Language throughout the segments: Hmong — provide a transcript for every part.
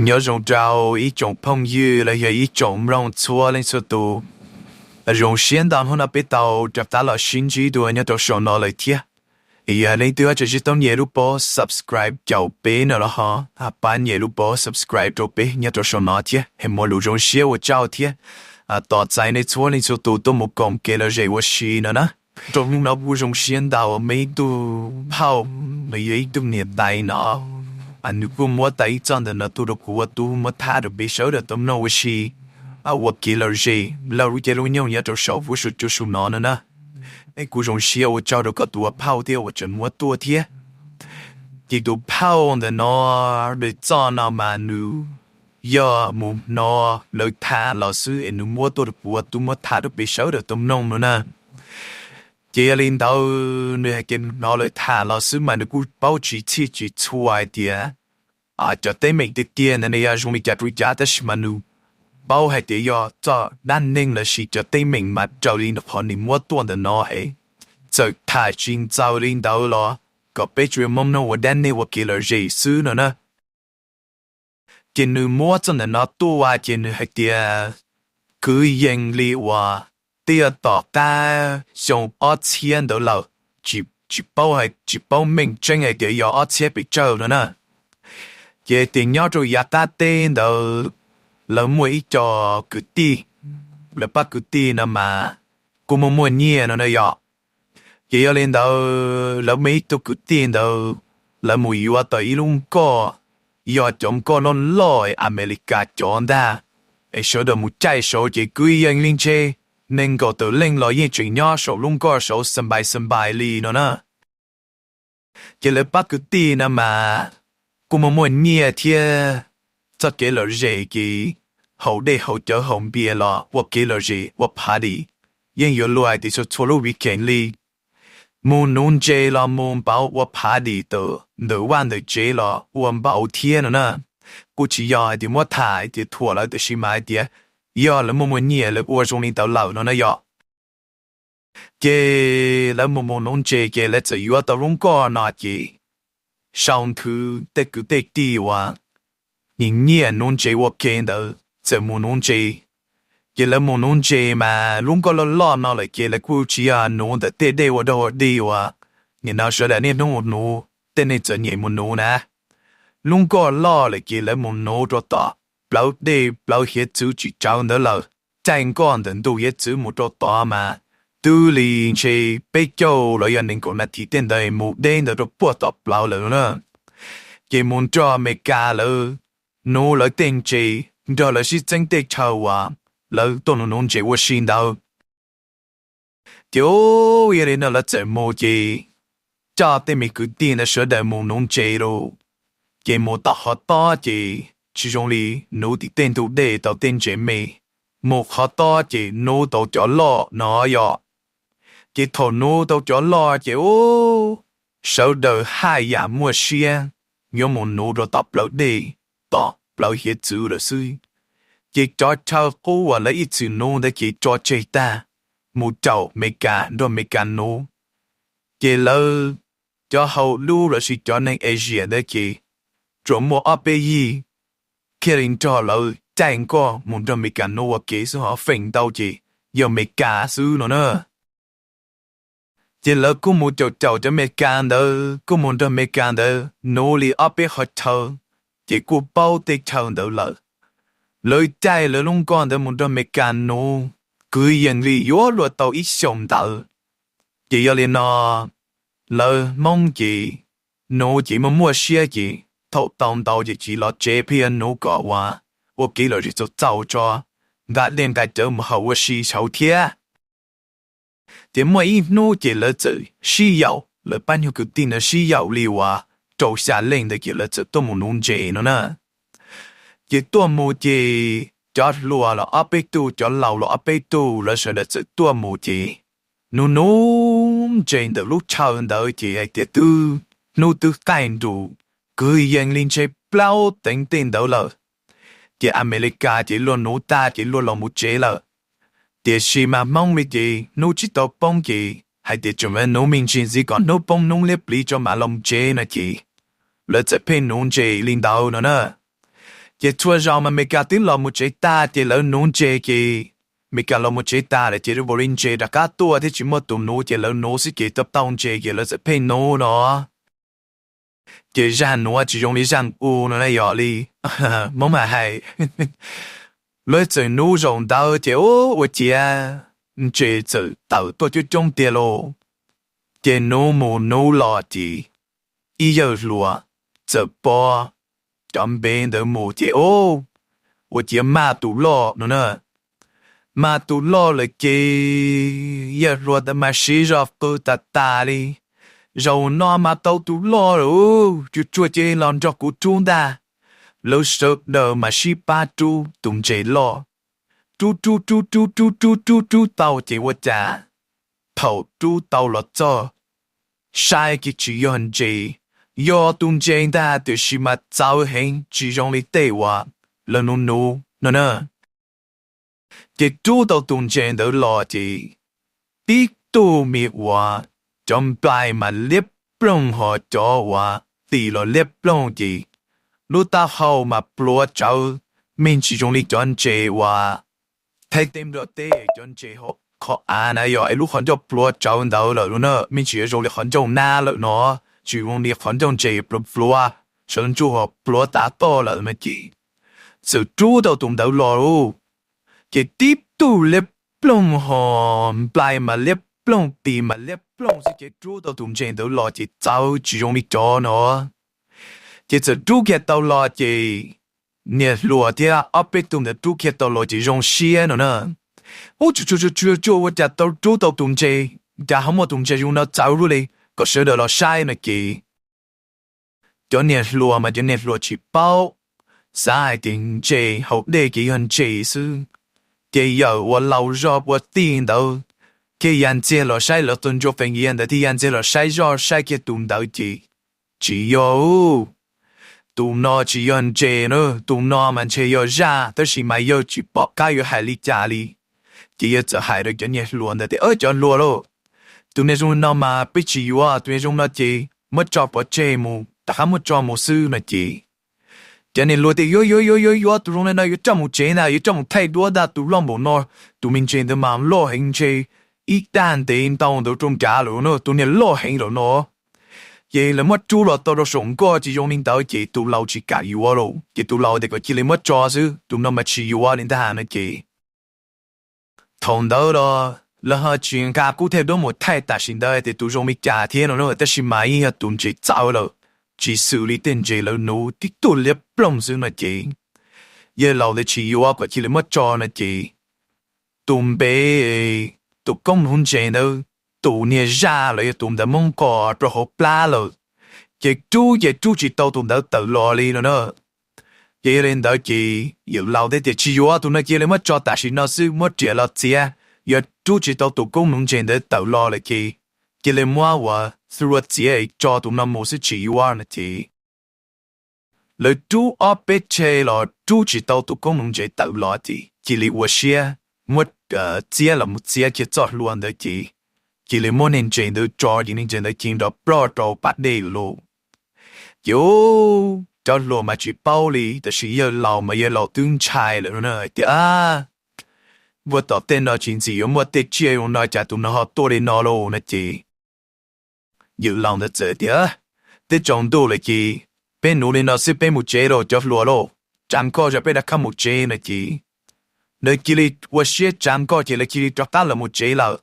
Nyob zoo rau ib tsoom phooj ywg los yog ib tsoom mloog txhua leej txhua tus. Zoo siab ntau hnub no peb tau rov qab los sib ntsib dua nyob rau saum no lawm thiab. Yog leej twg ho tseem tsis tau nyem lub pob subscribe caum peb no los ho pab nyem lub pob subscribe rau peb nyob rau saum no thiab es muaj lus zoo siab ua tsaug thiab. Tos txais nej txhua leej txhua tus tuaj mus koom kev lom zem ua si no na. Rau hnub no kuj zoo siab ntau, muaj ib tug phauj, nws yog ib tug niam tais no, nws kuj muab tau ib txoj ntawm no tuaj rau kuv ua tub muab tham rau peb sawv daws tau mloog ua si, ua kev lom zem laug lub caij lub nyoog nyob rau saum huab saum cua saum no no na. Es kuj zoo siab ua tsaug rau koj tus ua phauj thiab uas tseem muab tuaj thiab. Ces tus phauj ntawm no, nws txoj no mas nws yog mus hnov lawv tham los xwb es nws muab tuaj rau kuv ua tub muab tham rau peb sawv daws tau mloog no na. Ces yog li ntawd nws hais tias nws hnov lawv tham los xwb mas nws kuj paub tsis txhij tsis txhua hais tias cov teeb meem tiag tiag ntawd nws yog zoo li cas rau cas, tab sis mas nws paub hais tias yog txoj dab neeg lossis cov teeb meem mas raws li qhov nws muab tuaj ntawm no es txawm tham tsis ntxaws li ntawd los kom peb tsuas yog mloog ua dab neeg ua kev lom zem xwb no na. Ces nws muab txoj ntawm no tuaj ces nws hais tias kwv yees li uas twb yog tom qab xyoo ob txhiab ntawd lawm, tsis paub, tsis paub meej tseeb hais tias yog ob txhiab pes tsawg no na. Ces tias nyob rau yav qab teb ntawd lawv muaj ib co kwv tij, lawv pab kwv tij no mas kuj muaj muaj nyiaj no na yom. Ces yog li ntawd lawv muaj ib tug kwv tij ntawd, lawv mus yuav tau ib lub nkoj, yog cov nkoj loj loj Amelikas cov ntag, es sawv daws mus caij saud ces kwv yees li ntshe nees nkaum tawm leej los yeej tseem nyob saum lub nkoj saud xa npais xa npais li no na. Ces lawv pab kwv tij no mas kuj muaj muaj nyiaj thiab txoj kev lom zem ces haus dej haus cawv haus npias los ua kev lom zem ua party, yeej yuav luag hais tias txhua txhua lub weekend li. Mus nuv ntses los mus npauv ua party ntawm vaj ntawm tsev los ua npauv thiab no na. Kuj tsis yog hais tias muab tham hais tias thuam lawv, tiam sis mas hais tias yog lawv muaj muaj nyiaj lawv ua zoo li ntawd lawm no na yom. Ces lawv mus mus nuv ntses ces lawv txawm yuav tau lub nkoj no ces sau nthwv tej kwv tej tij uas nyiam nyiam nuv ntses ua ke ntawd txawm mus nuv ntses. Ces lawv mus nuv ntses mas lub nkoj loj loj no lawm ces lawv kuj tsis yog nuv ntawm tej dej ua dog ua dig uas nim no sawv daws niaj hnub mus nuv, tej neeg txom nyem mus nuv na. Lub nkoj loj lawm ces lawv mus nuv rau tom plawv dej plawv hiav txwv tsis tsawv ntawd lawm, caij nkoj ntawm ntug hiav txwv mus rau tod mas twb li ntshe peb caug los yog nees nkaum nas this tej ntawd mus deb ntawd rau puag tom plawv lawm na. Ces mus nrog Amelikas lawv nuv lawv tej ntses, nrog lawv sib txeeb tej chaw uas lawv tuaj nuv nuv ntses ua si ntawd. Ces yog li no lawv txawm mus ces coj tej me kwv tij ntawd sawv daws mus nuv ntses lauj. Ces mus tom qhov tob ces tsis zoo li nuv tim tej ntug dej tau tej ntses me. Mus qhov tob ces nuv tau cov loj no yom. Ces thaum nuv tau cov loj ces ub, sawv daws haj yam muaj siab yuav mus nuv rau tom plawv dej, tom plawv hiav txwv lawm xwb. Ces cov chaw qub uas lawv ib txwm nuv ntawd ces tso tseg tag, mus caum Amelikas, nrog Amelikas nuv. Ces lawv cov hauv lub lossis cov neeg Asia ntawd ces tsuas muaj ob peb yig thiaj li nrog lawv caij nkoj mus nrog Amelikas nuv ua ke xwb, ho feem ntau ces yog Amelikas xwb no na. Ces lawv kuj mus caum caum cov Amelikas ntawd, kuj mus nrog Amelikas ntawd nuv li ob peb qhov chaw, ces kuj paub tej chaw ntawd lawm. Lawv caij lawv lub nkoj ntawd mus nrog Amelikas nuv, kwv yees li yuav luag tau ib xyoos ntawd. Ces yog li no lawv Hmoob ces nuv ces muaj muaj siab ces thaum tau ntau ces tsis los tsev, pheej yuav nuv kom uas ua kev lom zem txaus txaus tso, nqa dej nqa cawv mus haus ua si saud thiab. Ces muaj ib hnub ces lawv txawm sib yaum, lawv pab nyuag kwv tij ntawd sib yaum li uas rau xya leej ntawd ces lawv txawm tuaj mus nuv ntses no na. Ces tuaj mus ces cov hluas los ob peb tug, cov laus los ob peb tug, lawv sawv daws txawm tuaj mus ces nuv nuv ntses ntawm lub chaw ntawd ces hais tias twb hnub twb qaij nrus, kwv yees li ntshe plaub teev tej ntawd lawm. Ces Amelikas ces luag nuv tag ces luag los mus tsev lawm. Tiam sis mas Hmoob li ces hnub tsis tau poob ces hais tias tseem yuav nuv me ntsis ntxiv kom hnub poob hnub liab pliv tso mam los mus tsev no ces lawv txawm pheej nuv ntses li ntawd no na. Ces txhua zaus mas Meskas twb los mus tsev tag ces lawv nuv ntses ces Meskas los mus tsev tag lawm ces lawv npaum li ntses rov qab tuaj thiab tsis muaj tus nuv ces lawv nuv xwb ces tau tau ntses ces lawv txawm pheej nuv no. Ces zaj nuav tsis zoo li zaj u no na yog li Hmoob mas hais, lawv txawm nuv zaum ntawd ces ua ciav ntses txawm tawm tuaj coob coob tiag lauj. Ces nuv mus nuv los ces ib yawg hluas txawm pov cov npe ntawd mus ces ua ciav mag tus loj no na. Mag tus loj lawm ces yawg hluas ntawd mas siv zog qw tas tas li, zaum no mas tau tus loj lawm, tsuag tsuag ces los nrog kuv rub ntag. Lawv sawv daws mas sib pab rub tus ntses loj, rub rub rub rub rub rub rub rub tau ces ua cas thaum rub tau los txog saib kiag tsis yog ntses, yog tus ntses ntag tiam sis mas txawv heev tsis zoo li tej uas lawv nuv nuv no na. Ces rub tau tus ntses ntawd los ces tib tug me uas cov nplai mas liab ploog ho cov uas tis los liab ploog ces lub taub hau mas pluav tsawv, me ntsis zoo li cov ntses uas Thaib teb Nplog teb cov ntses hauv qhov av na yog es lub qhov ncauj pluav tsawv ntawd lawm no na, me ntsis yuav zoo li qhov ncauj nab lawm no, tsis zoo li qhov ncauj ntses pluav pluav, sawv ntsuj ho pluav tav toj lawm no ces txawm rub tau tus ntawd los lauj. Ces tib tug liab ploog ho nplai mas liab ploog tis mas liab ploog xwb ces rub tau tus ntses ntawd los ces txawv tsis zoo li cov no. Ces txawm rub kiag tau los ces niag hluas thiab ob peb tug ntawd rub kiag tau los ces zoo siab no na. Ub, tsuag tsuag tsuag tsuag, ua cas tau rub tau tus ntses, cas ho muaj tus ntses zoo no txawv luaj li, kom sawv daws los saib no ces cov niag hluas mas cov niag hluas tsis paub, xav hais tias ntses hauv dej ces yog ntses xwb. Ces yawm uas laus zog ua tij ntawd thiaj ya ntxiag los saib, lawv tus ntsuj feem yig ntawd thiaj ya ntxiag los saib zoj saib kiag tus ntawd ces tsis yog, tus no tsis yog ntses na, tus no mas ntshe yog zaj, tab sis mas yawg tsis pom qab yuav hais li cas li. Ces yawg txawm hais rau cov niag hluas ntawd tias, Cov hluas lauj, tus niag zoo no mas peb tsis yuav, tus niag zoo no ces muab tso pov tseg mus, rov qab muab tso mus xwb no ces cov niag hluas tias, Yuav yuav yuav yuav yuav, tus zoo li no yuav coj mus tsev ntag, yuav coj mus thaij duab ntag, tus loj npaum no, tus me ntses ntawd mas loj heev ntshe ib dag ntev ntau ntawd rau nrad lawm no, tus niag loj heev lawm no. Ces lawv muab rub los tau rau saum nkoj ces zoo li ntawd ces tus laus tsis kam yuav lauj, ces tus laus tias kom cia li muab tso xwb, tus no mas tsis yuav li ntag no ces thaum ntawd los lawv ho tsis nqa kub thaj duab mus thaij tam sim ntawd tias tus zoo li cas thiab no na, tab sis mas yeej yog tus ntses txawv lawm, tsis xws li tej ntses lawv nuv, tib tug liab ploog xwb no ces yawg laus ntawd tsis yuav, kom cia li muab tso no ces tus npe, tus koob hmoov ntses ntawd, tus niag zaj los yog tus ntawd muab nqos rau hauv plab lawm, ces rub ces rub tsis tau tus ntawd tawm los li no na. Ces yog li ntawd ces yawm laus thiaj tias, Tsis yuav, tus no cia li muab tso tam sim no xwb, muab riam los txiav, yog rub tsis tau tus koob hmoov ntses ntawd tawm los lawm ces cia li muab ua hlua txiav tso tus no mus xwb, tsis yuav no ces lawv rub ob peb rhe los rub tsis tau tus koob hmoov ntses tawm los ces cia li ua siab muab txiav los mus txiav kiag txoj hlua ntawd ces cia li muab niag ntses ntawd tso ces niag ntses ntawd cia li nrov ploj rau pas dej lawm lauj. Ces cov hluas mas tsis paub li, tab sis yawg laus mas yawg laus twb ntshai lawm no na, hais tias, Npuaj tom tej no tsis ntxim yuav muaj tej tsiaj zoo no, cas tus no ho tuaj li no lauj no ces yawm laus ntawd txawm tias, Twb tsaus ntuj lawm ces peb nuv li no xwb peb mus tsev lauj cov hluas lauj, tsav nkoj zog peb rov qab mus tsev no ces lawv cia li ua siab tsav nkoj ces lawv cia li rov qab los mus tsev lawm.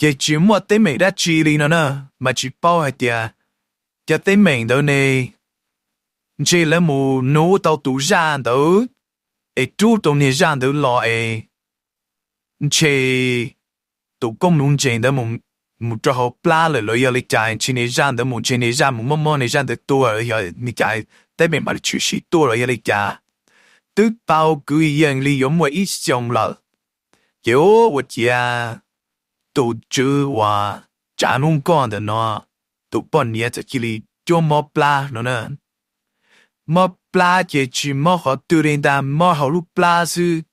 Ces tsis muaj teeb meem dab tsi li no na, mas tsis paub hais tias cov teeb meem ntawd ne, ntshe lawv mus nuv tau tus zaj ntawd es rub tau niag zaj ntawd los es ntshe tus koob hmoov ntses ntawd mus rau hauv plab lawm los yog li cas, ntshe niag zaj ntawd mus ntshe niag zaj mus mob mob niag zaj ntawd tuag los yog li cas, teeb meem mam li tshwm sim tuaj los yog li cas. Twb tau kwv yees li yuav muaj ib xyoos lawm, ces ua ciav tus tswv uas tsav lub nkoj ntawm no, tus poj niam txawm cia li cuab mob plab no na. Mob plab ces tsis mob qhov twg li ntag, mob hauv lub plab xwb.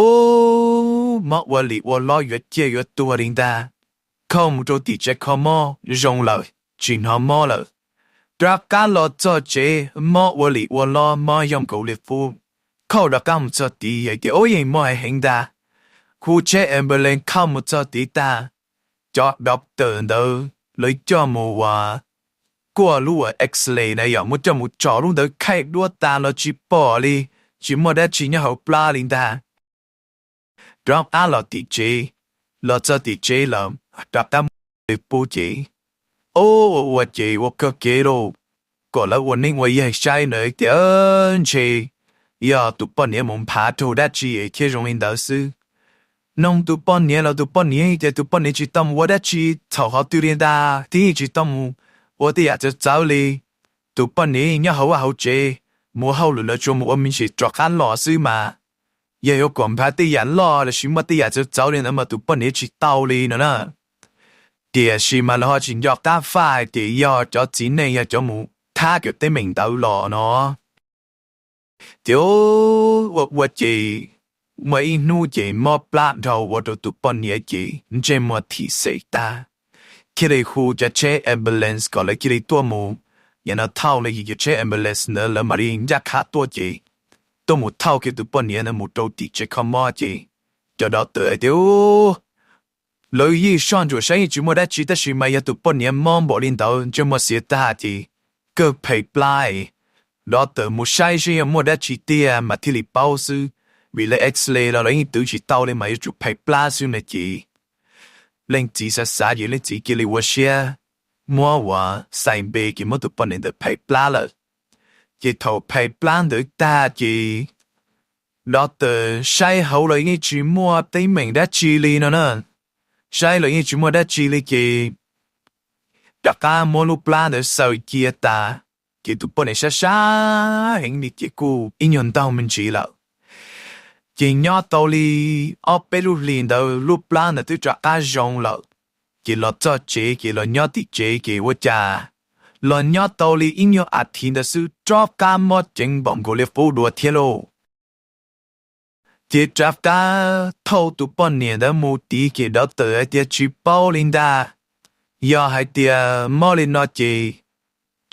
Ub, mob ua lim ua lob yuav ciaj yuav tuag li ntag. Khauj mus rau tim tsev kho mob zoo lawm, tsis hnov mob lawm. Rov qab los txog tsev mob ua lim ua lob, mob yooj nkaus li qub. Khauj rov qab mus txog tid hais tias ub, yeej mob heev heev ntag. Hu tsheb ambulance khauj mus txog tid tag, cov doctor ntawd lawv coj mus ua, kuaj lub ua X-ray na yom, muab coj mus tsom lub ntawd khaij duab tas los tsis pom li, tsis muaj dab tsi nyob hauv plab li ntag. Rov qab los tim tsev, los txog tim tsev lawm rov qab mus li qub ces, ub, ua ua ces ua kawg kev lauj, kom lawv ua neeb ua yaig saib na tias ntshe yog tus poj niam mus nphav raug dab tsi thiaj zoo li ntawd xwb. Noog tus poj niam los tus poj niam tias tus poj niam tsis tau mus ua dab tsi txhaum qhov twg li ntag, thiab yeej tsis tau mus ua tej yam txawv txawv li. Tus poj niam nyob hauv vaj hauv tsev, mus hauj lwm los tsuas mus ua me ntsis rov qab los xwb mas. Yog yuav kom nphav tej yam loj los sis muaj tej yam txawv txawv li ntawd mas tus poj niam tsis tau li no na. Tiam sis mas lawv ho tsis nco qab faj hais tias yog cov txiv neej yog cov mus thab cov teeb meem ntawd los no. Ces ua ua ces muaj ib hnub ces mob plab dhau ua rau tus poj niam ces ntsej muag thim xem tag. Thiaj li hu cov tsheb ambulance kom lawv cia li tuaj mus, yam no thauj li cov tsheb ambulance ntawd lawv mam li ncaj qha tuaj ces tuaj mus thauj kiag tus poj niam ntawd mus rau tim tsev kho mob ces cov doctor hais tias lawv yeej soj ntsuam saib yeej tsis muaj dab tsi tab sis mas yog tus poj niam mob npaum li ntawd ntsej muag xiav tag ces kawg phais plab. Doctor mus saib seb yog muaj dab tsi tiag mas thiaj li paub xwb, vim lawv X-ray los lawv yeej twv tsis tau li mas yuav tsum phais plab xwb no ces leej txiv xav xav ces leej txiv cia li ua siab muab uas xais npe ces muab tus poj niam ntawd phais plab lawm. Ces thaum phais plab ntawd tag ces doctor saib hauv los yeej tsis muaj teeb meem dab tsi li no na. Saib los yeej tsis muaj dab tsi li ces rov qab muab lub plab ntawd xaws cia tas, ces tus poj niam sab sab heev li ces kuj ib nyuag ntaug me ntsis lawm. Ces nyob tau li ob peb lub hlis ntawd lub plab ntawd twb rov qab zoo lawm. Ces los txog tsev ces los nyob tim tsev ces ua cas los nyob tau li ib nyuag a thiv ntawd xwb rov qab mob ceev npaum nkaus li qub dua thiab lauj. Ces rov qab thauj tus poj niam ntawd mus tid ces doctor hais tias tsis paub li ntag. Yog hais tias mob li no ces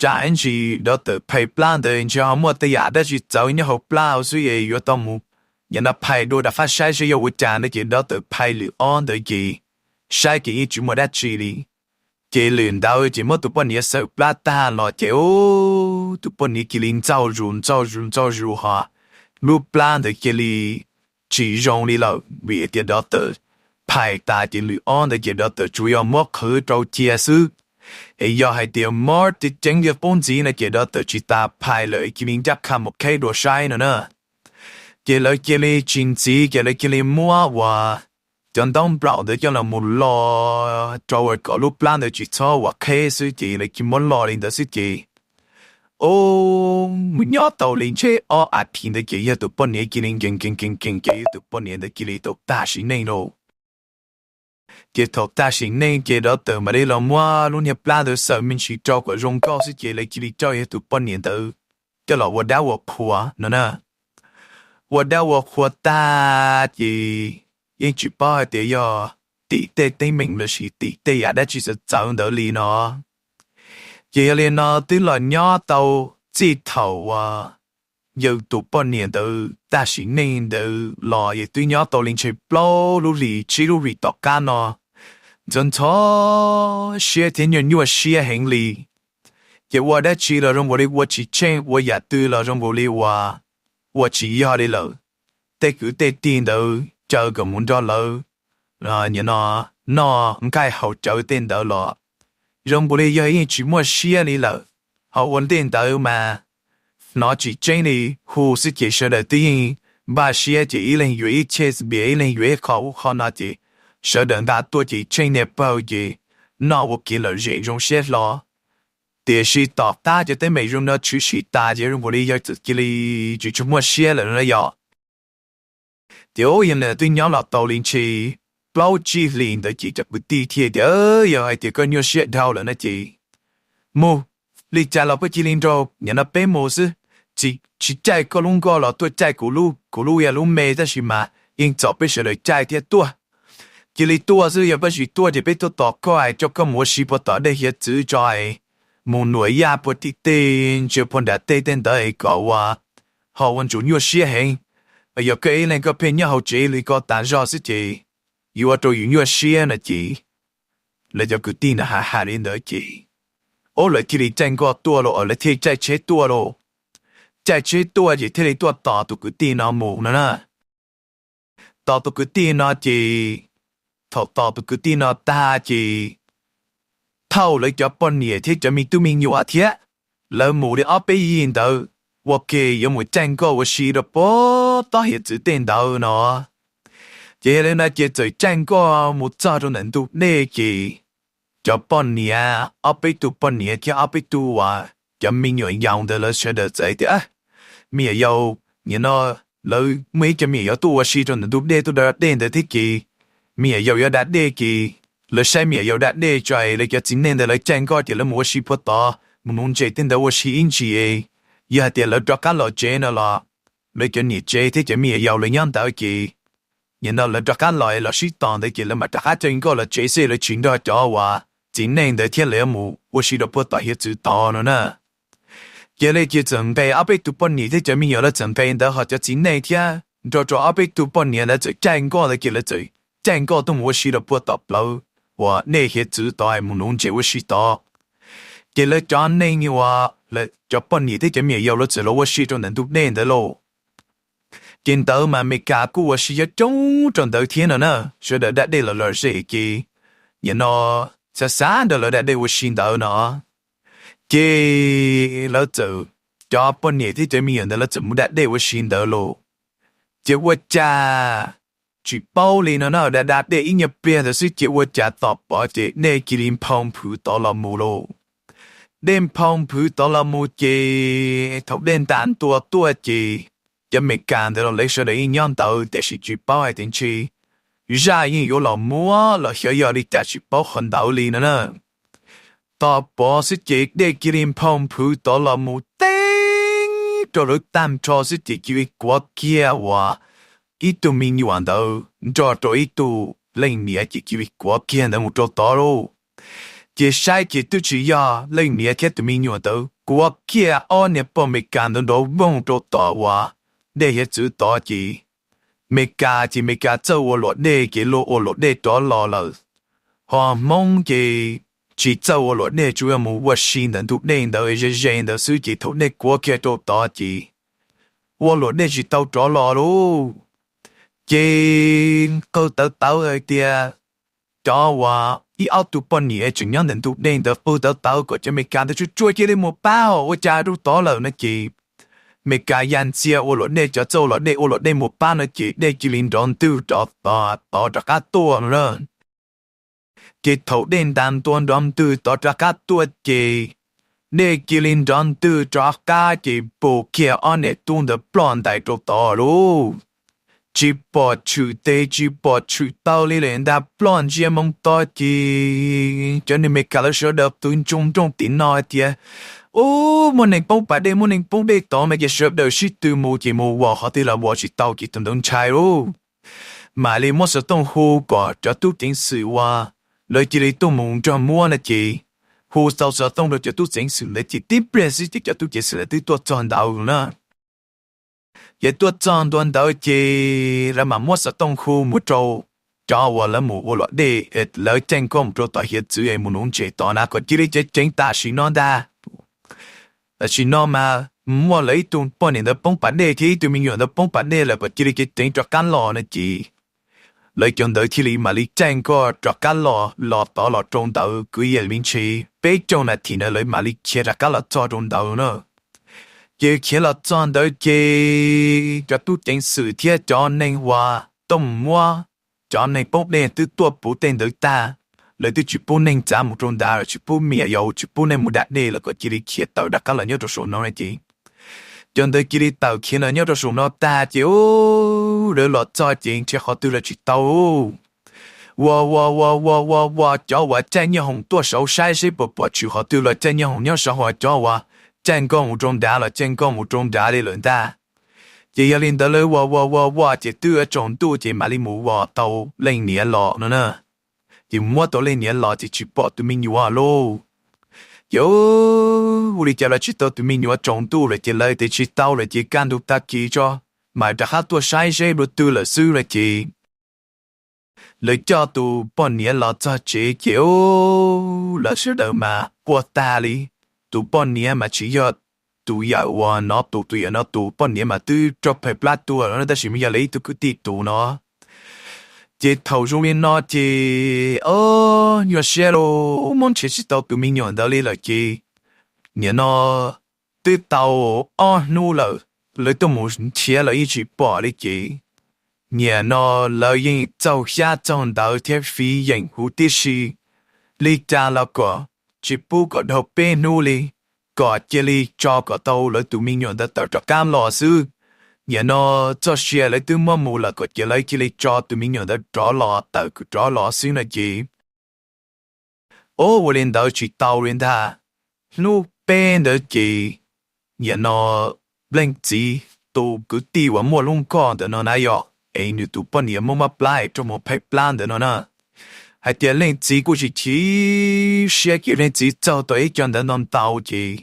tsam ib ntsis doctor phais plab ntawd ntshe ho muaj tej yam dab tsi txawv nyob hauv plab hauv xwb es yuav tau mus, yam no phais dua rov qab saib seb yog ua cas no ces doctor phais lwm ob ntawd ces saib ces yeej tsis muaj dab tsi li. Ces lwm ntawd ces muab tus poj niam xaws plab tag los ces tus poj niam cia li ntxaug zus ntxaug zus ntxaug zus ho lub plab ntawd cia li tsis zoo li lawm vim tias doctor phais tas ces lwm ob ntawd ces doctor tsuas yog muab qhwv rau cia xwb. Es yog hais tias mob ceev ceev li qub ntxiv no ces doctor tsis tas phais lawm cia li ncaj qha mus qheb dua saib no na. Ces lawv cia li tsis ntxiv ces lawv cia li muab uas cov ntaub nplaum ntawd coj los mus lo rau kom lub plab ntawd tsis txhob uas qheb xwb ces lawv cia muab lo li ntawd xwb ces ub, mus nyob tau li ntshe ob a thiv ntawd ces yog tus poj niam cia li nkees nkees nkees nkees ces yog tus poj niam ntawd cia li tau tag sim neej lauj. Ces thaum tag sim neej ces doctor mam li los muab lub niag plab ntawd xaws me ntsis rau kom zoo nkauj xwb ces lawv cia li coj yog tus poj niam ntawd coj los ua dab ua qhua no na. Ua dab ua qhua tag ces yeej tsis paub hais tias yog tim tej teeb meem los sis tim tej yam dab tsi txawv txawv ntawd li no. Ces yog li no twb los nyob tau txij thaum uas yawg tus poj niam ntawd tag sim neej ntawd los yog twb nyob tau li ntshe plaub lub hlis tsib lub hlis tom qab no, ntxhov ntxhov siab thiab nyuaj nyuaj siab heev li. Ces ua dab tsi los zoo nkaus li ua tsis tsheej, ua yam twg los zoo nkaus li uas ua tsis yog li lawm. Tej kwv tej tij ntawd caw kom mus nrog lawv, no, noj nqaij haus cawv tej ntawd los zoo nkaus li yog yeej tsis muaj siab li lawm. Ho ua ntej ntawd mas hnov tsis tseeb li, hu xwb ces sawv daws twb yeej npaj siab ces ib leeg yuav ib chej npias, ib leeg yuav ib qho ub qho no ces sawv daws nqa tuaj ces tsheej niag pawg ces noj ua kev lom zem zoo siab hlo. Tiam sis tom qab cov teeb meem zoo no tshwm sim tas ces zoo nkaus li yog txawm cia li tsis tshua muaj siab lawm no yog. Ces ub, yog li twb nyob los tau li ntshe plaub tsib hlis ntawd ces cov kwv tij thiaj tias, yog hais tias koj nyuaj siab dhau lawm no ces mus, li cas los peb cia li nrog nim no peb mus xwb, tsis caij koj lub nkoj los tuaj caij kuv lub, kuv lub yog lub me tab sis mas yeej txom peb sawv daws caij thiab tuaj. Cia li tuaj xwb, yog peb tsis tuaj ces peb tuaj tos koj es coj koj mus ua si puag tom dej hiav txwv tso es mus nuam yaj puag tim tej ntsia puag nram tej tej ntawd es kom ua ho ua ntsuas nyuaj siab heev. Yog koj ib leeg koj pheej nyob hauv tsev li ko tas zog xwb ces yuav ua rau yus nyuaj siab no ces lawv cov kwv tij ntawd hais hais li ntawd ces, ob, lawv thiaj li caij nkoj tuaj lauj, lawv thiaj li caij tsheb tuaj lauj. Caij tsheb tuaj ces thiaj li tuaj tos tus kwv tij no mus no na. Tos tus kwv tij no ces, thaum tos tus kwv tij no tag ces thauj lawv cov poj niam thiab cov me tub me nyuam thiab, lawv mus li ob peb yig ntawd ua ke yuav mus caij nkoj ua si rau puag tom hiav txwv tej ntawd no. Ces yog li no ces txawm caij nkoj mus txog rau ntawm ntug dej ces cov poj niam, ob peb tug poj niam thiab ob peb tug uas cov me nyuam yaus ntawd lawv sawv daws txawm tias, me nyuam yaus, nim no lawv muaj ib co me nyuam yaus tuaj ua si rau ntawm ntug dej tuaj da dej ntawd thiab ces me nyuam yaus yuav da dej ces lawv saib me nyuam yaus da dej tso es lawv cov txiv neej ntawd lawv caij nkoj ces lawv mus ua si puag tod mus nuv ntses tej ntawd ua si ib ntsis es yog hais tias lawv rov qab los tsev no los lawv cov niam tsev thiab cov me nyuam yaus lawv nyob ntawd ces nim no lawv rov qab los es los sib tos ntawd ces lawv mam rov qab caij nkoj los tsev xwb, lawv tsis nrog cov uas txiv neej ntawd thiab lawv yuav mus ua si rau puag tom hiav txwv tod no na. Ces li ces txawm nqes ob peb tug poj niam thiab cov me nyuam lawv txawm nqes ntawd ho cov txiv neej thiab nrog rau ob peb tug poj niam ntawd txawm caij nkoj ntawd ces lawv txawm caij nkoj tuaj mus ua si rau puag tom plawv uas dej hiav txwv tod es mus nuv ntses ua si tod. Ces lawv cov neeg uas cov poj niam thiab cov me nyuam yaus lawv txawm los ua si rau ntawm ntug dej ntawd lauj. Ces ntawd mas Amelikas kuj ua si coob coob rau ntawd thiab no na, sawv daws da dej los lom zem ces nim no xav xav nrog lawv da dej ua si ntawd no. Ces lawv txawm, cov poj niam thiab cov me nyuam ntawd lawv txawm mus da dej ua si ntawd lauj. Ces ua cas tsis paub li no na, da da dej ib nyuag pliag ntawd xwb ces ua cas tos pov ces dej cia li nphau nphwv tod los mus lauj. Dej nphau nphwv tod los mus ces thaum dej ntas ntua tuaj ces cov Amelikas ntawd los lawv sawv daws yeej nyob ntawd tiam sis tsis paub hais tias ntshe zaj yeej yuav los muab los xyov yog li cas tsis paub qhov ntawd li no na. Tos pov xwb ces dej cia li nphau nphwv tod los mus teeb rau lawv tag nrho xwb ces cia li kuav kiag uas ib tug me nyuam ntawd nrog rau ib tug leej niam ces cia li kuav kiag ntawd mus rau tod lauj. Ces saib ces twb tsis yog leej niam thiab tus me nyuam ntawd, kuav kiag ob niag poj Amelikas ntawd nrov voog rau tom uas dej hiav txwv tod ces Amelikas ces Amelikas txawj ua luam dej ces luag ua luam dej rov los lawm. Ho Hmoob ces tsis txawj ua luam dej, tsuas yog mus ua si ntawm ntug dej ntawd ze ze ntawd xwb ces thaum dej kuav kiag rau tod ces ua luam dej tsis tau rov los lauj. Ces qw tawv tawv hais tias, cov uas ib ob tug poj niam tseem nyob ntawm ntug dej ntawd qw tawv tawv kom cov Amelikas ntawd tsuag tsuag cia li mus pab, ua cas rau tod lawm no ces Amelikas ya ntxiag ua luam dej, cov txawj ua luam dej ua luam dej mus pab no ces dej cia li nrov ntwg rov tod rov qab tuaj no na. Ces thaum dej ntas ntua nrov ntwg tod rov qab tuaj ces dej cia li nrov ntwg rov qab ces pum kiag ob niam tub ntawd ploj ntais rau tod lauj. Tsis pom tshwm tes tsis pom tshwm taw li lawm ntag, ploj ntsia moo tod ces cov neeg Amelikas lawv sawv daws qw ntsoog nrooj tim no hais tias, ub, muaj neeg poob pas dej, muaj neeg poob dej tod no ces sawv daws sib tw mus ces mus vos qhov twg los vos tsis tau ces tus ntawd ntshai lauj. Mam li muab xov tooj hu kom cov tub ceev xwm uas lawv cia li tuaj mus nrog muab no ces hu tau xov tooj rau cov tub ceev xwm ntawd ces tib pliag xwb ces cov tub ceev xwm lawv twb tuaj txog ntawd na. Ces tuaj txog ntua ntawd ces lawv mam muab xov tooj hu mus rau cov uas lawv mus ua luam dej, lawv caij nkoj mus rau tom hiav txwv es mus nuv ntses tod na kom cia li ceev ceev tam sim no ntag. Tam sim no mas muaj lawv ib tug poj niam ntawd poob pas dej thiab ib tug me nyuam ntawd poob pas dej lawm kom cia li ceev ceev rov qab los no ces lawv cov ntawd thiaj li mam li caij nkoj rov qab los, los tod los rau ntawd kwv yees li ntshe peb caug nas this ntawd lawv mam li khiav rov qab los txog rau ntawd na. Ces khiav los txog ntawd ces cov tub ceev xwm thiab cov neeg uas tuaj mus muab cov neeg poob dej twb tuaj puv tej ntawd tag, lawv twb tsis pub neeg txav mus rau nrad lawm, tsis pub me nyuam yaus, tsis pub neeg mus da dej lawm kom cia li khiav tawm rov qab los nyob rau saum no no ces cov ntawd cia li tawm khiav los nyob rau saum no tag ces lawv los txog ces nrhiav qhov twg los tsis tau. Ua ua ua ua ua ua cov uas caij nyoob hoom tuaj saud saib seb puas pom tshwm qhov twg los caij nyoob hoom nyob saud, ho cov uas caij nkoj mus rau nrad los caij nkoj mus rau nrad li lawm ntag. Ces yog li ntawd lawv ua ua ua ua ces twb yuav tsaus ntuj ces mam li mus vos tau leej niam los no na. Ces muab tau leej niam los ces tsis pom tus me nyuam lauj. Ces ua li cas los tsis tau tus me nyuam tsaus ntuj lawm ces lawv tias tsis tau lawm ces kaj ntug tag kis tso mas rov qab tuaj saib seb dua twg lawm xwb no ces lawv coj tus poj niam los txog tsev ces lawv sawv daws mas quaj tag li. Tus poj niam mas tsis yog tus yawm uas no tus, tus yawm no tus, poj niam mas twb raug phem plab tuag lawm tab sis mas yog lawv ib tug kwv tij tus no. Ces thaum zoo li no ces o, nyuaj siab lauj, muab nrhiav tsis tau tus me nyuam ntawd li lawm ces nim no twb tau ob hnub lawm lawv tuaj mus nrhiav los yeej tsis pom li ces nim no lawv yeej txaug xyab txaug ntawv thiab fiv yeem huv tib si li cas los kom tsis pub kom dhau peb hnub li, kom cia li tso kom tau lawv tus me nyuam ntawd tawm rov qab los xwb. Nim no txoj sia lawv twb muab mus lawm kom cia lawv cia li tso tus me nyuam ntawd rov los tawm rov los xwb no ces o, ua li ntawd tsis tau li ntag. Hnub peb ntawd ces nim no leej txiv tus kwv tij uas muaj lub nkoj ntawm no na yog es nws tus poj niam muab mob plab es raug mus phem plab ntawm no na, hais tias leej txiv kuj tsis chim siab ces leej txiv txaug tau ib co ntawv ntau ntau ces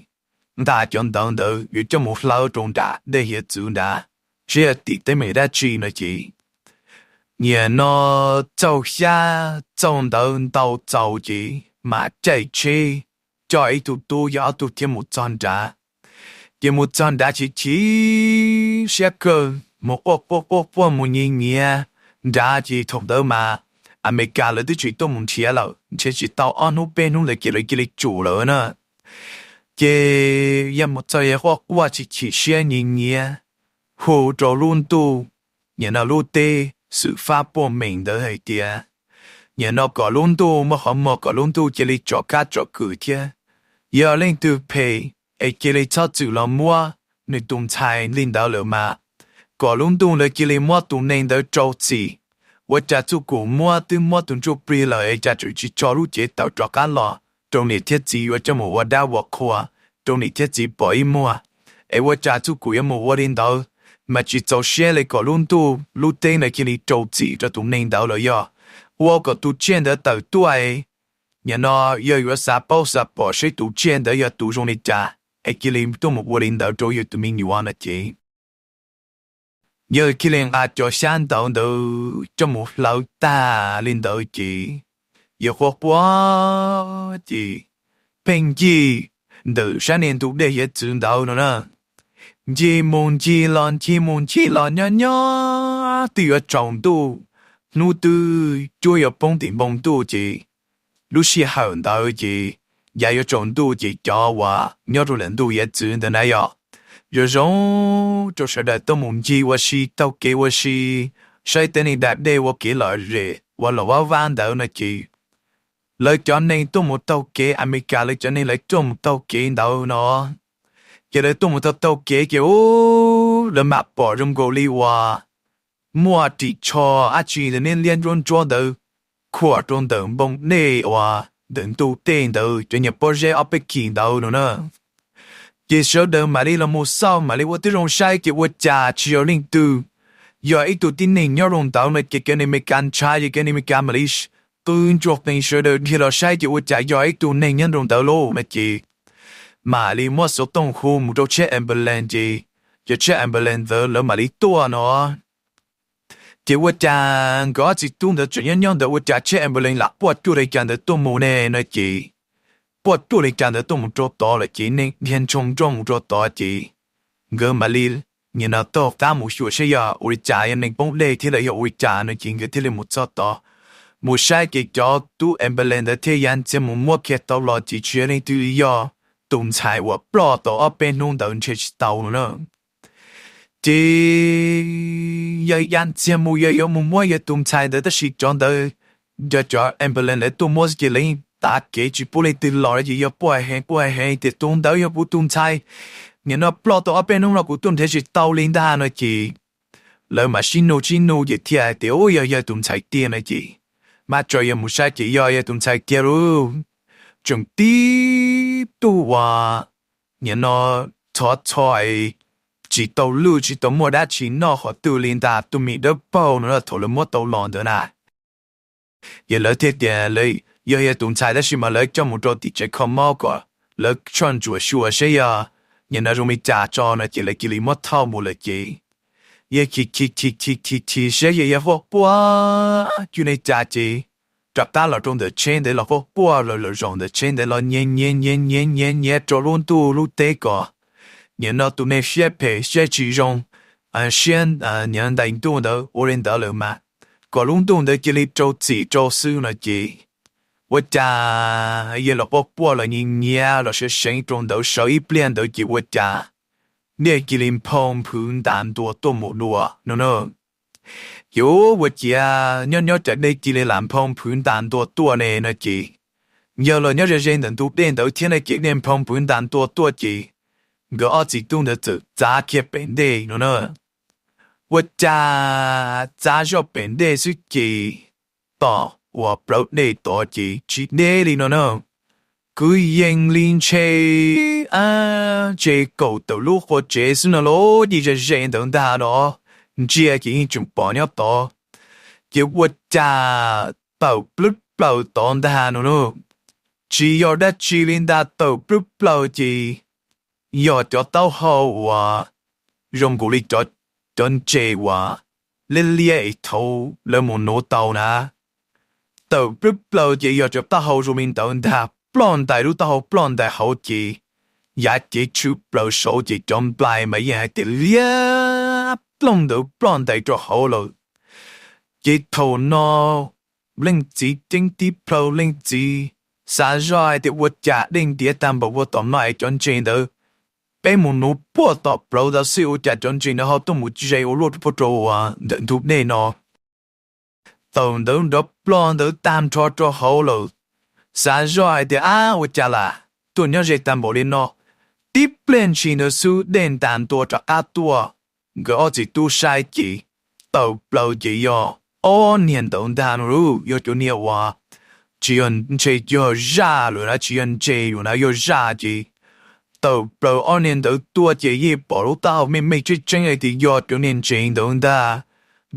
ntag cov ntawv ntawd yuav coj mus hlawv rau nram dej hiav txwv nrad, seb yog tim teeb meem dab tsi no ces nim no txaug xyab txaug ntawv ntau txaus ces mam caij tsheb coj ib tug tub yog ob tug thiab mus txog nrad. Ces mus txog nrad chim chim siab kawg mus quaj quaj quaj quaj mus nyiav nyiav nrad ces thaum ntawd mas Amelikas lawv twb tsis tuaj mus nrhiav lawm, nrhiav tsis tau ob hnub peb hnub ntawd ces lawv cia li tsum lawm na. Ces yog mus txog yog quaj quaj chim chim siab nyiav nyiav hu rau lub ntuj, nim no lub teb xwm fab puaj meem ntawd hais tias nim no kom lub ntuj muaj qhov muag kom lub ntuj cia li tsom kab tsom kwm thiab. Yog leej twg phem es cia li txhob txwm los muab nws tus ntxhais li ntawd lawm mas kom lub ntuj ntawd cia li muab tus neeg ntawd rau txim. Ua cas txuj kum muab twb muab tus ntsuj plig lawm es cas tseem tsis tso lub cev tawm rov qab los rau niam thiab txiv yuav coj mus ua dab ua qhua rau niam thiab txiv pom ib muag. Es ua cas txuj kum yuav mus ua li ntawd, mas tsis txaus siab li kom lub ntuj lub teb ntawd cia li rau txim rau tus neeg ntawd los yog ua kom tus tsiaj ntawd tawm tuaj. Nim no yog yuav xav paub xav pom seb tus tsiaj ntawd yog tus zoo li cas es cia li tuaj mus ua li ntawd rau yus tus me nyuam no ces yawg thiaj li nqa cov xyab ntawv ntawd coj mus hlawv tag li ntawd ces yawg quaj quaj ces pheej ncig ntawm sab niag ntug dej hiav txwv ntawd no na, ncig mus ncig los ncig mus ncig los nyob nyob twb yuav tsaus ntuj, hnub twb cuab yuav poob tim npoo ntuj ces lub sij hawm ntawd ces yav yuav tsaus ntuj ces cov uas nyob rau ntawm ntug hiav txwv ntawd na yog zoo zoo rau sawv daws tuaj mus ncig ua si taug kev ua si, saib tej neeg da dej ua kev lom zem uas los vab vab ntawd no ces lawv cov neeg tuaj mus taug kev, Amelikas lawv cov neeg lawv tuaj mus taug kev ntawd no ces lawv tuaj mus taug taug kev ces lawv mam pom zoo nkaus li uas muaj ris tsho dab tsi ntawd niab liab ntsuab ntsuab ntawd khuam rau ntawm npoo dej uas ntawm ntug dej ntawd cov niag pob zeb ob peb kis ntawd no na. Ces sawv daws mam li los mus xauj mam li ua tib zoo saib ces ua cas tsis yog leej twg, yog ib tug tib neeg nyob rau ntawd no ces cov neeg Amelikas ntshai ces cov neeg Amelikas mam li qw ntsuag qees sawv daws dhia los saib ces ua cas yog ib tug neeg nyob rau ntawd lauj no ces mam li muab xov tooj hu mus rau tsheb ambulance ces cov tsheb ambulance ntawd lawv mam li tuaj no. Ces ua cas nkawd ob txiv tub ntawd tseem nyob nyob ntawd ua cas tsheb ambulance lam puaj cuaj li cas ntawd tuaj mus ne no ces puaj cuaj li cas ntawd tuaj mus rau tod lawm ces neeg dhia ntsoog nrooj mus rau tod ces nkawd mam li nim no taug qab mus xyuas saib yog ua li cas, yog neeg poob dej thiab los yog ua li cas no ces nkawd thiaj li mus txog tod mus saib ces cov tub ambulance ntawd thiaj ya ntxiag mus muab kiag tau los ces tsis yog leej twg li, yog tus ntxhais uas ploj tau ob peb hnub ntawd nrhiav tsis tau no na. Ces yog ya ntxiag mus yog yuav mus muab yog tus ntxhais ntawd tab sis cov ntawd yog cov ambulance lawv tuaj muab xwb ces lawv yeej tav kev tsis pub leej twg los ces yog quaj heev quaj heev tias tus ntawd yog kuv tus ntxhais, nim no ploj tau ob peb hnub no kuv tuaj nrhiav tsis tau li ntag no ces lawv mam sib nug sib nug ces thiaj hais tias u yog yog tus ntxhais tiag no ces mas tso yog mus saib ces yog yog tus ntxhais tiag lauj. Tseem tib tug uas nim no txhov txho tsis tau lwj tsis tau muaj dab tsi noj qhov twg li ntag, tus me dawb paug no thaum lawv muab tau los ntawd na. Ces lawv thiaj tias yog yog tus ntxhais tab sis mas lawv coj mus rau tim tsev kho mob kom lawv soj ntsuam xyuas saib yog nim no zoo li cas tso no ces lawv cia li muab thauj mus lawm ces yawg chim chim chim chim chim chim saib yawg yog quaj quaj cuag li cas ces rov qab los rau ntawm tsheb ntawd los quaj quaj los lawm zaum ntawm tsheb ntawd los nyiav nyiav nyiav nyiav nyiav nyiav rau lub ntuj lub teb kom nim no tus neeg siab phem siab tsis zoo siab ntais ntuj ntawd ua li ntawd lawm mas kom lub ntuj ntawd cia li rau txim rau xwb no ces ua cas yawg los quaj quaj los nyiav nyiav los seev seev rau ntawd sawv ib pliag ntawd ces ua cas dej cia li nphau nphwv ntas ntua tuaj mus dua no na. Ces ua ciav nyob nyob cas dej cia li lam nphau nphwv ntas ntua tuaj ne no ces yawg los nyob ze ze ntawm ntug dej ntawd thiab ne ces dej nphau nphwv ntas ntua tuaj ces nkawd ob txiv tub ntawd txawm txav kiag pem ntej no na. Ua cas txav zoj pem ntej xwb ces tom uas plawv dej tod ces tsis deb li no na. Kwv yees li ntshe, a, ntshe kaum tawm lub qua tsev xwb no los ces ze ze ntawd ntag no, ntsia ces yeej tseem pom nyob tod. Ces ua cas tawm plwb plaws tod ntag no na. Tsis yog dab tsi li ntag, tawm plwb plaws ces yog cov taub hau uas zoo nkaus li cov ntses uas liab liab es thaum lawv mus nuv tau na. Tawm plwb plaws ces yog cov taub hau zoo li ntawd ntag, ploj ntais lub taub hau ploj ntais hauv ces yav cev tshwm plaws saud ces cov nplai mas yeej hais tias liab ploog ntawd ploj ntais rau hauv lawm. Ces thaum no leej txiv ceeb tib plhaw, leej txiv xav zoj hais tias ua cas dej ntiav tag npaum ua tom no es cov ntses ntawd peb mus nuv puag tom plawv ntawd xwb ua cas cov ntses ntawd ho tuaj mus ze ua luaj puag rau ntawm ntug dej no. Thaum ntawd nrov ploj ntawd tag nrho rau hauv lawm, xav zoj hais tias ab ua cas lam tuaj nyob ze tag npaum li no. Tib pliag ntshis ntawd xwb dej ntas ntua rov qab tuaj, nkawd ob txiv tub saib ces tawm plaws ces yog ob niag ntawd ntag no lauj, yog cov niag uas tsis yog ntshe yog zaj lawm na, tsis yog ntses lawm na, yog zaj ces tawm plaws ob niag ntawd tuaj ces yeej pom lub taub hau me me tseeb tseeb hais tias yog cov niag ntses ntawd ntag.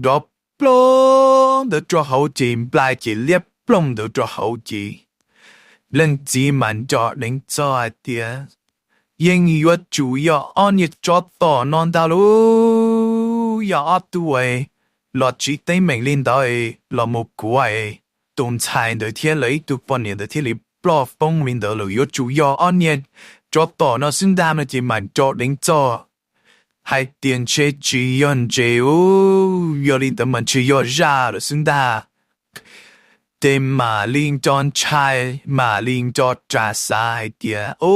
Nrov ploog ntawd rau hauv ces nplai ces liab ploog ntawd rau hauv ces leej txiv mas nco deev txog hais tias yeej yuav tsum yog ob niag tsov tom no ntag lauj, yog ob tug los tsiv teeb meem li ntawd los mus kuav tus ntxhais ntawd thiab lawv ib tug poj niam ntawd thiaj li ploj foob li ntawd lawm, yuav tsum yog ob niag tsov tom no xwb ntag no ces mam nco deev txog hais tias ntshe tsis yog ntses, yog li ntawd mas ntshe yog zaj lawm xwb ntag. Ces mam li nco ntshai, mam li nco ras xav hais tias, u,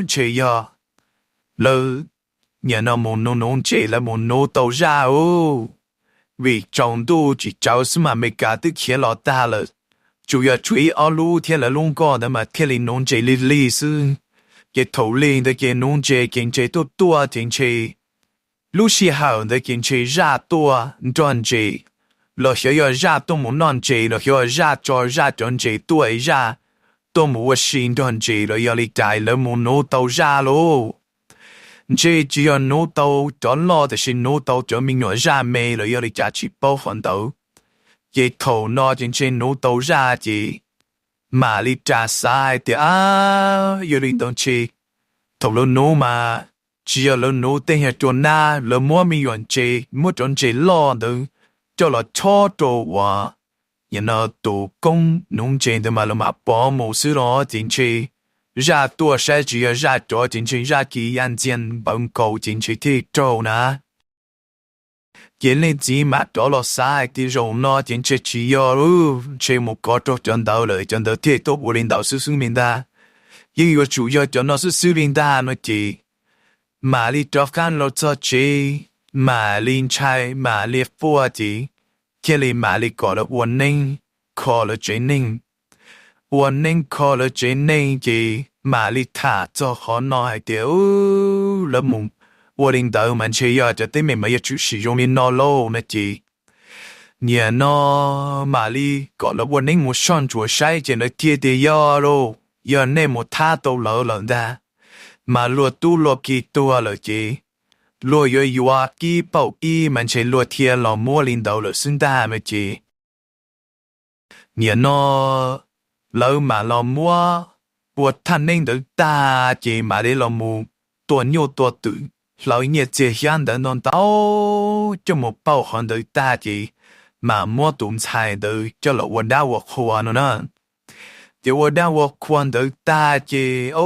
ntshe yog lawv nim no mus nuv nuv ntses, lawv mus nuv tau zaj u. Vim tsaus ntuj tsis tsawv xwb mas Amelikas twb khiav los tag lawm, tsuas yog tshuav ib ob lub thiab lawv lub nkoj ntawd mas thiaj li nuv ntses lig lig xwb. Ces thaum lig ntawd ces nuv ntses ces ntses tuaj tuaj ces ntshe lub sij hawm ntawd ces ntshe zaj tuaj nrog ntses, los xyov yog zaj tuaj mus noj ntses los xyov zaj tso zaj cov ntses tuaj es zaj tuaj mus ua si nrog ntses los yog li cas lawv mus nuv tau zaj lauj. Ntshe tsis yog nuv tau cov loj tiam sis nuv tau cov me nyuam zaj me los yog li cas tsis paub qhov ntawd. Ces thaum no ces ntshe nuv tau zaj ces mam li ras xav hais tias, a, yog li ntawd ntshe thaum lawv nuv mas tsis yog lawv nuv tej nyuag cua nab, lawv muab me nyuam ntses, muab cov ntses loj ntawd coj los chob rau uas nim no tus koob nuv ntses ntawd mas lawv mam pov mus xwb los ces ntshe zaj tuaj saib tsis yog zaj cov ces ntshe zaj kis ya ntxiag npawv nkaus ces ntshe thiaj raug na. Ces leej txiv mam rov los xav hais tias zaum no ces ntshe tsis yog lauj, ntshe mus kov rau cov ntawd lawm, cov ntawd thiaj tuaj ua li ntawd xwb xwb li ntag. Yeej yuav tsum yog cov no xwb xwb li ntag no ces mam li rov qab los txog tsev, mam li ntshai mam li quaj ces thiaj li mam li kom lawv ua neeb kho lawv tsev neeg. Ua neeb kho lawv tsev neeg ces mam li tham txog qhov no hais tias lawv mus ua li ntawd mas ntshe yog cov teeb meem mas yuav tshwm sim zoo li no lauj no ces nim no mam li kom lawv ua neeb mus soj ntsuam saib ces lawv thiaj tias yog lauj, yog nej mus thab tau lawv lawm ntag, mas luag tub luag ki tuag lawm ces luag yuav yuav kib paum ib mas ntshe luag thiaj los muab li ntawd lawm xwb ntag no ces nim no lawv mam los muab ua thaj neeb ntawd tag ces mam li los mus tua nyuj tua twm hlawv nyiaj txiag xyab ntawv ntau ntau coj mus pauj qhov ntawd tag ces mam muab tus ntxhais ntawd coj los ua dab ua qhua no na. Ces ua dab ua qhua ntawd tag ces, o,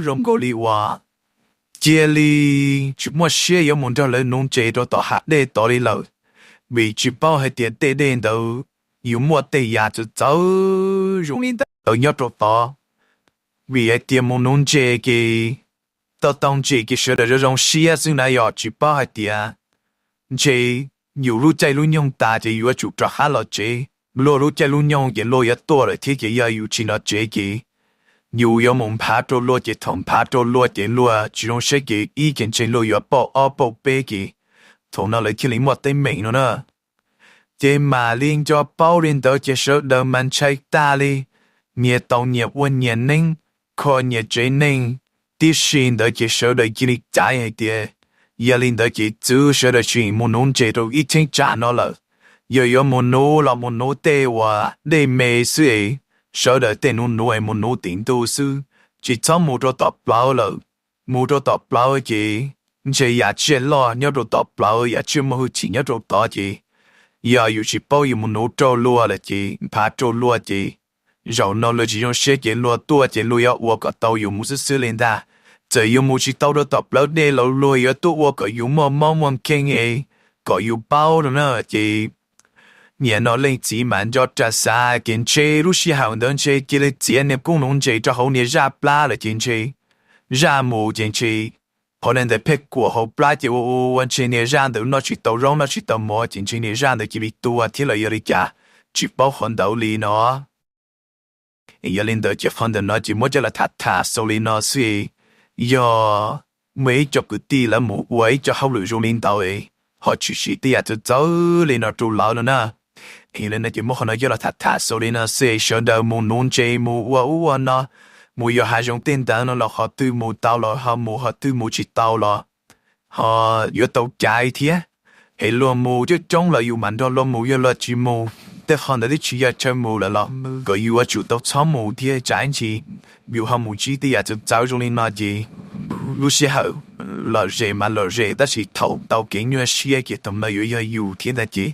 zoo nkaus li uas cia li tsis muaj siab yuav mus nrog lawv nuv ntses rau tom hav dej tod li lawm, vim tsis paub hais tias tej dej ntawd yus muaj tej yam txawv txawv zoo li ntawd nyob rau tod. Vim hais tias mus nuv ntses ces tau tau ntses ces sawv daws zoo zoo siab xwb na, yog tsis paub hais tias ntshe yus lub caij lub nyoog tas ces yuav tsum rov qab los tsev. Luag lub caij lub nyoog ces luag yuav tuaj lawm thiab ces yog yus tsis los tsev ces yus yuav mus nphav rau luag ces thaum nphav rau luag ces luag tsis zoo siab ces ib ces ntshe luag yuav pauj ob pauj peb ces thaum no lawv thiaj li muaj teeb meem no na. Ces mam li nco paub li ntawd ces sawv daws mas ntshai tag li, nyias tau nyias ua nyias neeb, kho nyias tsev neeg. Tib si ntawd ces sawv daws cia li cav hais tias, yog li ntawd ces txwv sawv daws tsis mus nuv ntses rau ib cheeb tsam no lawm. Yog yuav mus nuv los mus nuv tej uas dej me xwb es, sawv daws tej nuv nuv es mus nuv tim ntuj xwb, tsis txhob mus rau tom plawv lawm. Mus rau tom plawv ces ntshe yam tsiaj loj nyob rau tom plawv, yam tsiaj muaj hwj chim nyob rau tod ces yog yus tsis paub yus mus nuv rau luag lawm ces nphav rau luag ces zaum no luag tsis zoo siab ces luag tuaj ces luag yuav ua kom tau yus mus xwb xwb li ntag. Txawm yus mus tsis tau rau tom plawv dej los luag yuav tuaj ua kom yus muaj mob muaj nkeeg es kom yus paub no na. Ces niam no leej txiv mas nco ras xav ces ntshe lub sij hawm ntawd ntshe cia li txiav niag koob nuv ntses rau hauv niag zaj plab lawm ces ntshe zaj mus ces ntshe qhov ntawd pheej kuam hauv plab ces ua ua ua ntshe niag zaj ntawd noj tsis tau zaub noj tsis tau mov ces ntshe niag zaj ntawd cia li tuag thiab los yog li cas, tsis paub qhov ntawd li no. Yog li ntawd ces qhov ntawm no ces muab coj los tham tham xaus li no xwb. Yog muaj ib co kwv tij lawv mus ua ib co hauj lwm zoo li ntawd es ho tshwm sim tej yam txawv txawv li no rau lawv no na. Yog li no ces muab qhov no coj los tham tham xaus li no xwb, sawv daws mus nuv ntses mus ua ub ua no, mus yos hav zoov tej ntawd no los qhov twg mus tau los ho mus, qhov twg mus tsis tau los ho yuav tau caiv thiab. Es luag mus coob coob los yus mam nrog luag mus, yog luag tsis mus tej qhov ntawd twb tsis yog chaw mus lawm los kom yus yuav tsum tau txhob mus thiab, tsam ib ntsis yus ho mus ntsib tej yam txawv txawv zoo li no ces lub sij hawm lom zem mas lom zem tab sis thaum tau kev nyuaj siab ces thaum no yuav yog yus thiab ntag ces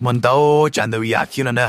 muaj ntau tsav ntau yam thiab no na.